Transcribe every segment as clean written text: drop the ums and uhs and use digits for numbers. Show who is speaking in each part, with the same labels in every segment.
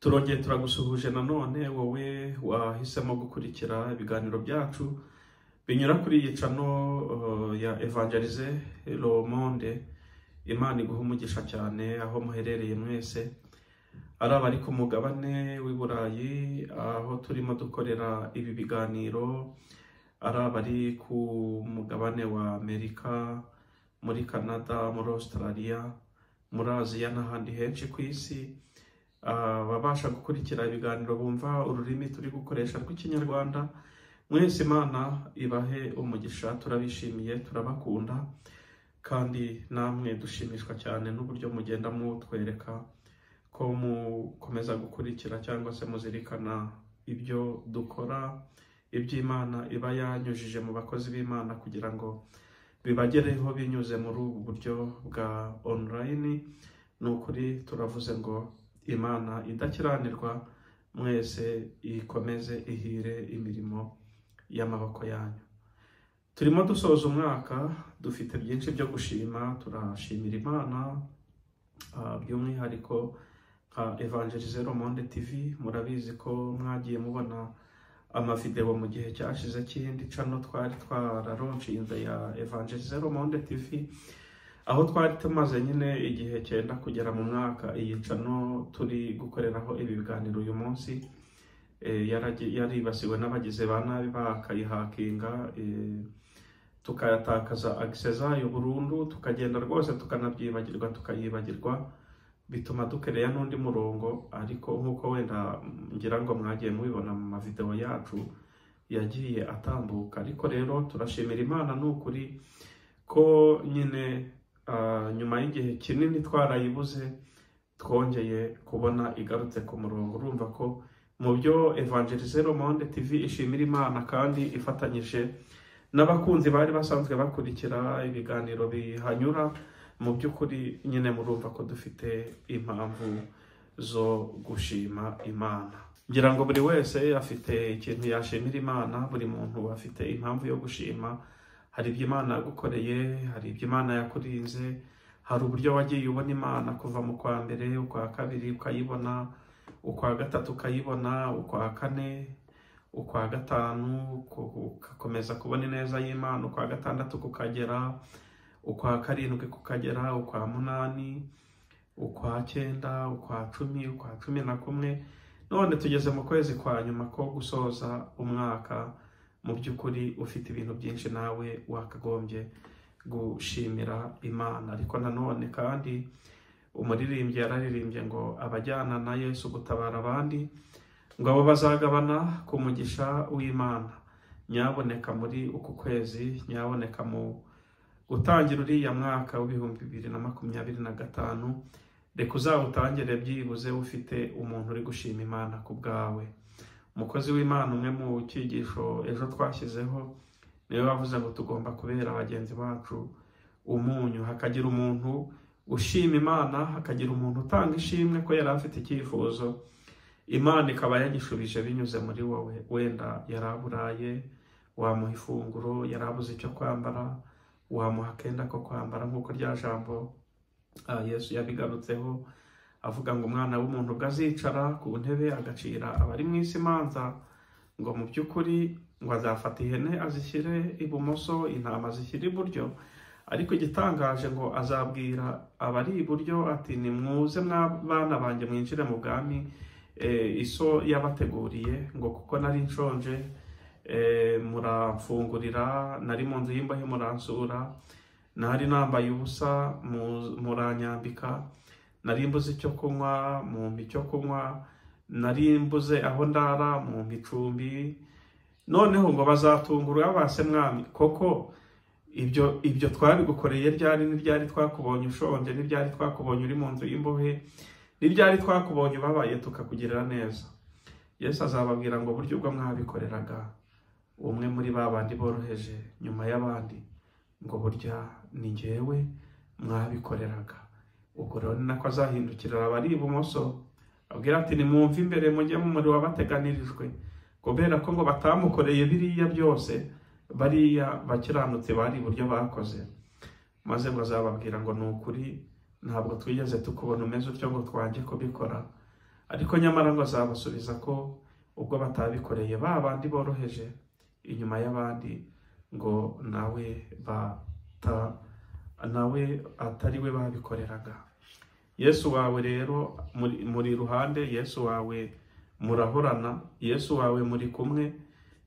Speaker 1: Turongeye turagusuhuje nanone wowe wahisemo gukurikira ibiganiro byacu binyura kuri iyi channel ya Évangéliser le Monde. Imana iguha umugisha cyane aho muherereye mwese, ari abari ku mugabane w'i Burayi aho turimo dukorera ibi biganiro, ari abari ku mugabane wa Amerika, muri Canada, muri Australia, muri Aziya n'ahandi henshi ku isi, babasha gukurikira ibiganiro bumva ururimi turi gukoresha rw'Ikinyarwanda. Mwese Imana ibahe umugisha, turabishimiye, turabakunda, kandi namwe dushimishwa cyane n'uburyo mugenda mutwereka ko mukomeza gukurikira cyangwa se muzirikana ibyo dukora, iby'Imana iba yanyujije mu bakozi b'Imana kugira ngo bibagereho binyuze muri ubu buryo bwa online. Ni ukuri turavuze ngo Imana idakiranirwa mwese ikomeze ihire imirimo y'amaboko yanyu. Turimo dusoza umwaka, dufite byinshi byo gushima, turashimira Imana by'umwihariko nka Évangéliser le Monde TV. Murabizi ko mwagiye mubona amavideo mu gihe cyashize cy'indi channel twari twararonshinze ya Évangéliser le Monde TV, aho twari tumaze nyine igihe cyenda kugera mu mwaka iyi channel turi gukoreraho ibi biganiro uyu munsi yaribasiwe n'abagizi ba nabi bakayihakinga, tukayatakaza access zayo burundu, tukagenda rwose tukanabyibagirwa, tukayibagirwa, bituma dukereya n'undi murongo. Ariko nk'uko wenda ngira ngo mwagiye mubibona mu mavideo yacu yagiye atambuka. Ariko rero turashimira Imana ni ukuri ko nyine nyuma y'igihe kinini twarayibuze twongeye kubona igarutse ku murongo. Urumva ko mu byo Évangéliser le Monde TV ishimira Imana kandi ifatanyije n'abakunzi bari basanzwe bakurikira ibiganiro bihanyura, mu by'ukuri nyine murumva ko dufite impamvu zo gushima Imana. Ngira ngo buri wese afite ikintu yashimira Imana, buri muntu afite impamvu yo gushima. Hari ibyo Imana yagukoreye, hari ibyo Imana yakurinze, hari uburyo wagiye ubona Imana kuva mu kwa mbere, ukwa kabiri ukayibona, ukwa gatatu ukayibona, ukwa kane, ukwa gatanu ugakomeza kubona ineza y'Imana, ukwa gatandatu kukagera, ukwa karindwi kukagera, ukwa munani, ukwa cyenda, ukwa cumi, ukwa 11. None tugeze mu kwezi kwa nyuma ko gusoza umwaka. Mu by'ukuri ufite ibintu byinshi nawe wakagombye gushimira Imana. Ariko nanone kandi umuririmbyi yararirimbye ngo abajyana na Yesu gutabara abandi ngo abo bazagabana ku mugisha w'Imana. Nyaboneka muri uku kwezi, nyaboneka mu gutangira uriya mwaka w'2025, reka uzawutangire byibuze ufite umuntu uri gushima Imana ku bwawe. Umukozi w'Imana umwe mu cyigisho ejo twashyizeho niwe wavuze ngo tugomba kubera bagenzi bacu umunyu, hakagira umuntu ushima Imana, hakagira umuntu utanga ishimwe ko yari afite icyifuzo, Imana ikaba yagishubije binyuze muri wowe. Wenda yaraburaye, wamuha ifunguro, yarabuze icyo kwambara, wamuha akenda ko kwambara, nk'uko rya jambo Yesu yabigarutseho avuga ngo umwana w'umuntu ubwo azicara ku ntebe agacira abari mu isi imanza, ngo mu by'ukuri ngo azafata ihene azishyire ibumoso, intama azishyire iburyo. Ariko igitangaje ngo azabwira abari iburyo ati nimwuze bana banjye mwinjire mu bwami iso yabateguriye, ngo kuko nari nshonje muramfungurira, nari mu nzu y'imbohe muransura, nari nambaye ubusa muranyambika, nari mbuze icyo kunywa mumpa icyo kunywa, nari mbuze aho ndara mumpa icumbi. Noneho ngo bazatungura base mwami, koko ibyo twabigukoreye ryari? N'iryari twakubonye ushonje? N'iryari twakubonye uri mu nzu y'imbohe? N'iryari twakubonye ubabaye tukakugirira neza? Yesu azababwira ngo buryo ubwo mwabikoreraga umwe muri ba bandi boroheje nyuma y'abandi, ngo burya ni njyewe mwabikoreraga. Ubwo rero ni nako azahindukirira abari ibumoso abwira ati nimwumve imbere mujye mu muriro wabateganirijwe, kubera ko ngo batamukoreye biriya byose bariya bakiranutse bari iburyo bakoze. Maze ngo azababwira ngo ni ukuri ntabwo twigeze tukubona umeze utyo ngo twange kubikora. Ariko nyamara ngo azabasubiza ko ubwo batabikoreye ba bandi boroheje inyuma y'abandi, ngo nawe nawe atari we babikoreraga. Yesu wawe rero muri ruhande, Yesu wawe murahorana, Yesu wawe muri kumwe,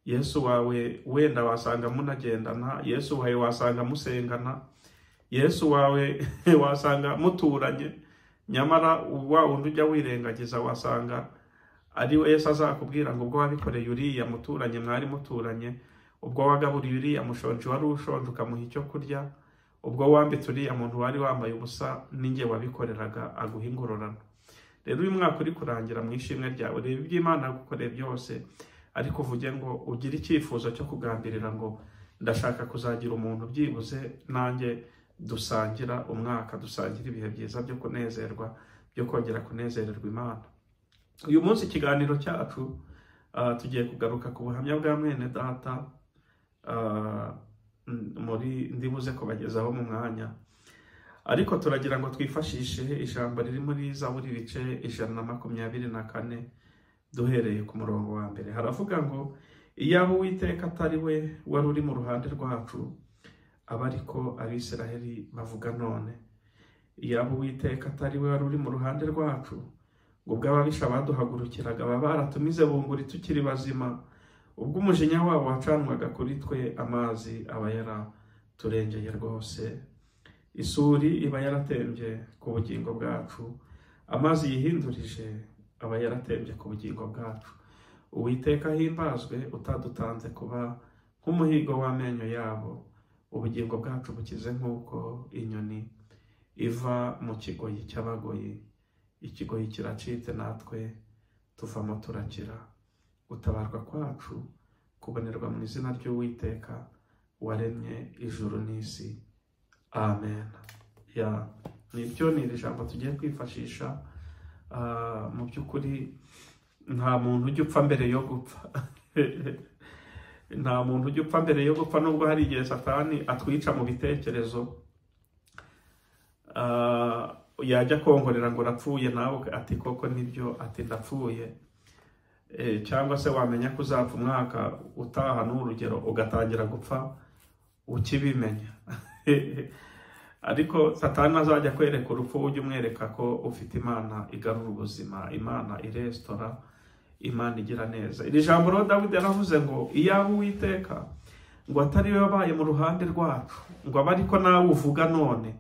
Speaker 1: Yesu wawe wenda wasanga munagendana, Yesu wawe wasanga musengana, Yesu wawe wasanga muturanye. Nyamara wa wundi ujya wirengagiza wasanga ari we Yesu azakubwira ngo ubwo wabikoreye uriya muturanye mwari muturanye, ubwo wagaburiye uriya mushonji wari ushonje ukamuha icyo kurya, ubwo wambitse uriya muntu wari wambaye ubusa, ninjye wabikoreraga, aguha ingororano. Rero uyu mwaka uri kurangira mu ishimwe ryawe, reba ibyo Imana yagukoreye byose, ariko uvuge ngo ugire icyifuzo cyo kugambirira ngo ndashaka kuzagira umuntu byibuze nanjye dusangira umwaka, dusangira ibihe byiza byo kunezerwa, byo kongera kunezererwa Imana. Uyu munsi ikiganiro cyacu tugiye kugaruka ku buhamya bwa mwene data, muri ndibuze kubagezaho mu mwanya, ariko turagira ngo twifashishe ijambo riri muri Zaburi ibice 124 duhereye ku murongo wa mbere. Haravuga ngo iyaba Uwiteka atari we wari uri mu ruhande rwacu, aba ariko Abisiraheli bavuga none. Iyaba Uwiteka atari we wari uri mu ruhande rwacu, ngo ubwo ababisha baduhagurukiraga baba baratumize bunguri tukiri bazima, ubwo umujinya wabo wacanwaga kuri twe, amazi aba yaraturengeye rwose, isuri iba yaratembye ku bugingo bwacu, amazi yihindurije aba yaratembye ku bugingo bwacu. Uwiteka ahimbazwe utadutanze kuba nk'umuhigo w'amenyo yabo, ubugingo bwacu bukize nk'uko inyoni iva mu kigoyi cy'abagoyi. Ikigoyi kiracitse natwe tuvamo turakira. Gutabarwa kwacu kubonerwa mu izina ry'Uwiteka waremye ijuru n'isi. Amen. Ya, nibyo ni iri jambo tugiye kwifashisha. Mu by'ukuri nta muntu ujya upfa mbere yo gupfa. Nta muntu ujya upfa mbere yo gupfa, nubwo hari igihe Satani atwica mu bitekerezo, yajya kongorera ngo urapfuye, nawe ati koko nibyo, ati ndapfuye. Cyangwa se wamenya ko uzapfa umwaka utaha n'urugero, ugatangira gupfa ukibimenya. Ariko Satani azajya kwereka urupfu, ujye umwereka ko ufite Imana igarura ubuzima, Imana irestora, Imana igira neza. Iri jambo rero Dawidi yaravuze ngo iyaba Uwiteka ngo atari we wabaye mu ruhande rwacu, ngo abe ariko nawe uvuga none,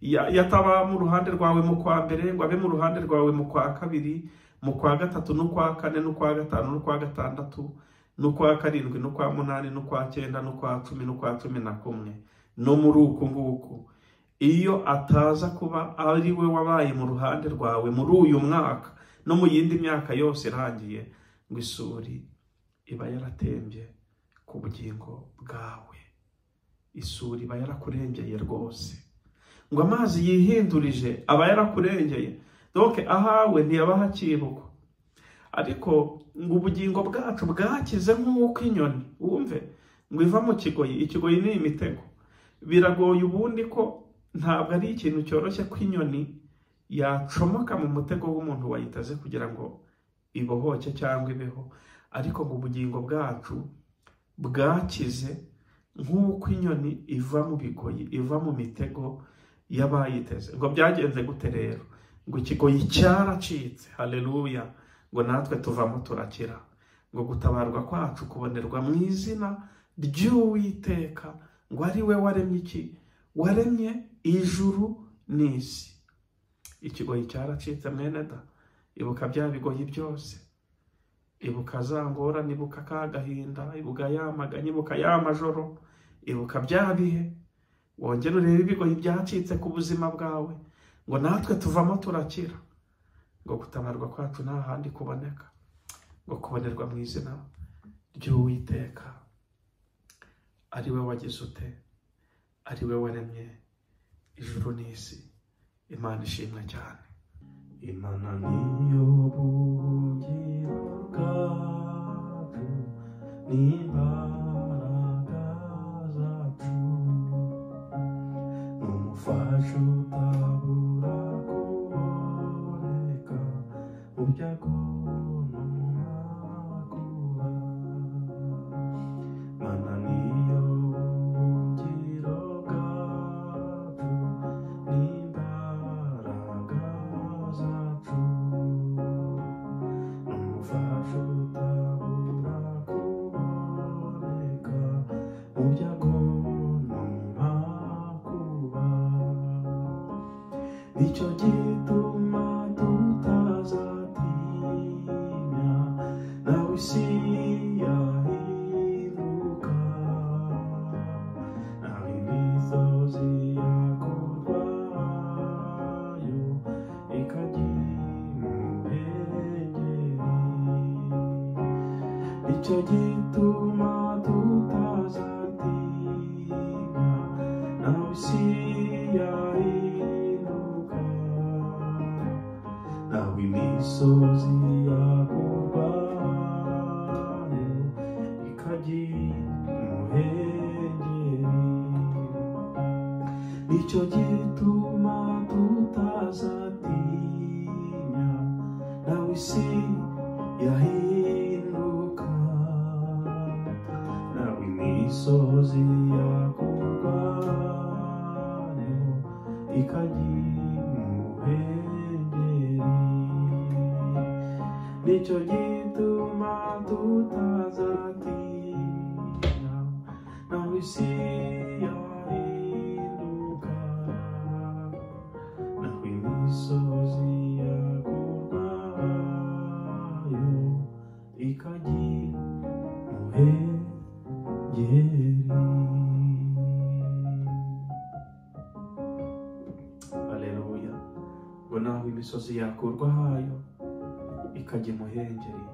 Speaker 1: yataba mu ruhande rwawe mu kwa mbere, ngo abe mu ruhande rwawe mu kwa kabiri, mu kwa gatatu, n'ukwa kane, n'ukwa gatanu, n'ukwa gatandatu, n'ukwa karindwi, n'ukwa munani, n'ukwa cyenda, n'ukwa cumi, n'ukwa 11, no muri uku nguku. Iyo ataza kuba ari we wabaye mu ruhande rwawe muri uyu mwaka no mu yindi myaka yose irangiye, ngo isuri iba yaratembye ku bugingo bwawe, isuri iba yarakurengeye rwose, ngo amazi yihindurije aba yarakurengeye. Donc ahawe ntiyaba hakibukwa, ariko ngo ubugingo bwacu bwakize nk'uko inyoni, wumve ngo iva mu kigoyi. Ikigoyi ni imitego. Biragoye ubundi ko ntabwo ari ikintu cyoroshye ko inyoni yacomoka mu mutego w'umuntu wayitaze kugira ngo ibohoke cyangwa ibeho, ariko ngo ubugingo bwacu bwakize nk'uko inyoni iva mu bigoyi, iva mu mitego y'abayiteze. Ngo byagenze gute rero? Ngo ikigoyi cyaracitse, haleluya, ngo natwe tuvamo turakira. Ngo gutabarwa kwacu kubonerwa mu izina ry'Uwiteka, ngo ari we waremye iki? Waremye ijuru n'isi. Ikigoyi cyaracitse mwene da, ibuka bya bigoyi byose, ibuka za ngorane, ibuka ka gahinda, ibuka ya maganya, ibuka ya majoro, ibuka bya bihe, wongere urebe ibigoyi byacitse ku buzima bwawe, ngo natwe tuvamo turakira. Ngo gutabarwa kwacu nta handi kuboneka, ngo kubonerwa mu izina ry'Uwiteka, ari we wagize ute, ari we waremye ijuru n'isi. Imana ishimwe cyane. Imana niyo buhungiro bwacu, n'imbaraga zacu, n'umufasha utabura kuboneka mu byago. byago no mu makuba. Mana niyo buhungiro bwacu n'imbaraga zacu, n'umufasha utabura kuboneka mu byago no mu makuba. Nicyo gituma tutazatinya, nawe isi yahinduka, nawe imisozi yakurwayo ikajya imuhengeri. Nicyo gituma tutazatinya, nawe isi yahinduka, nawe imisozi yakurwayo ikajya imuhengeri. Nicyo gituma tutazatinya, nawe isi yahinduka, nawe imisozi yakurwayo ikajya imuhengeri. Nicyo gituma tutazatinya, nawe isi yahinduka, nawe imisozi yakurwayo ikajya imuhengeri. Haleluya. Ngo naho imisozi yakurwa hayo ikajya imuhengeri,